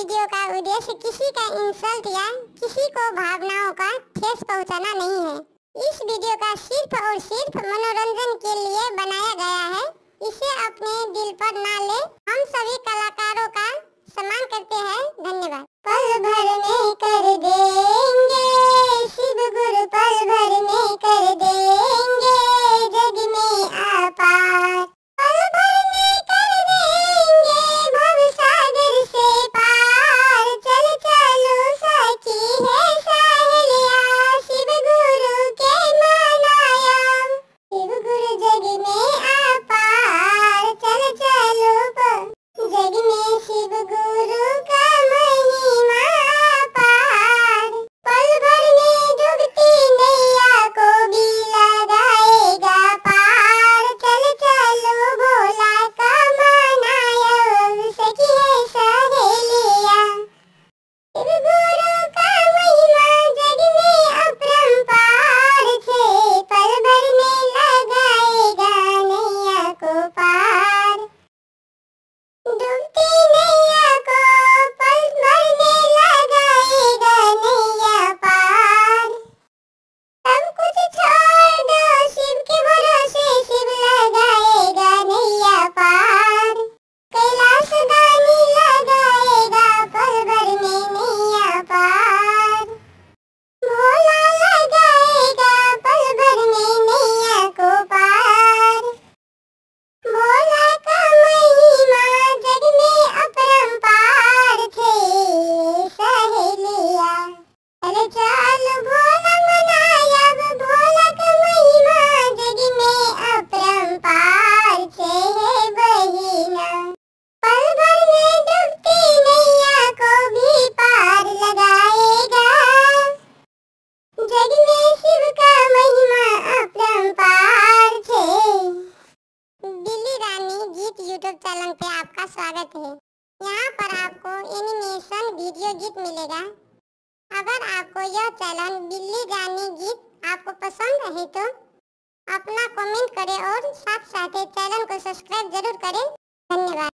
Video का उद्देश्य किसी का इंसल्ट या किसी को भावनाओं का ठेस पहुंचाना नहीं है। इस वीडियो का सिर्फ और सिर्फ मनोरंजन के लिए बनाया गया है, इसे अपने दिल पर ना ले। हम सभी कलाकारों का सम्मान करते हैं। धन्यवाद। पल भर में कर देंगे शिव गुरु, पल भर में कर देंगे जग में अपार। पल भर में कर देंगे भव सागर से पार। चल चलो सखी है सहेलिया, शिव गुरु के मनाया। शिव गुरु जग में अपार। चल चलो जग में शिव गुरु का महिमा अपार। पल भर में डूबती नैया को भी लगाएगा पार। चल चलो भोला का मनाया, सखी है सहेलिया। शिव गुरु का महिमा जग में अपरंपार छे। पल भर में लगाएगा नैया को पार। डूबती नैया को पल भर में लगाएगा नैया पार। सब कुछ छोड़ दो शिव के भरोसे, शिव लगाएगा नैया पार। कैलाश दानी लगाएगा पल भर में नैया पार। भोला लगाएगा पल भर में नैया को पार। भोला का महिमा जग में अपरंपार छे सहेलिया। अरे चल भोला मनाया, भोला का महिमा जग में अपरंपार छे बहिना। पल भर में डूबती नैया को भी पार लगाएगा। जग में शिव का महिमा अपरंपार छे। बिल्ली रानी गीत यूट्यूब चैनल पे आपका स्वागत है। यहाँ पर आपको एनिमेशन वीडियो गीत मिलेगा। अगर आपको यह चैनल बिल्ली रानी गीत आपको पसंद है तो अपना कमेंट करें और साथ साथ चैनल को सब्सक्राइब जरूर करें। धन्यवाद।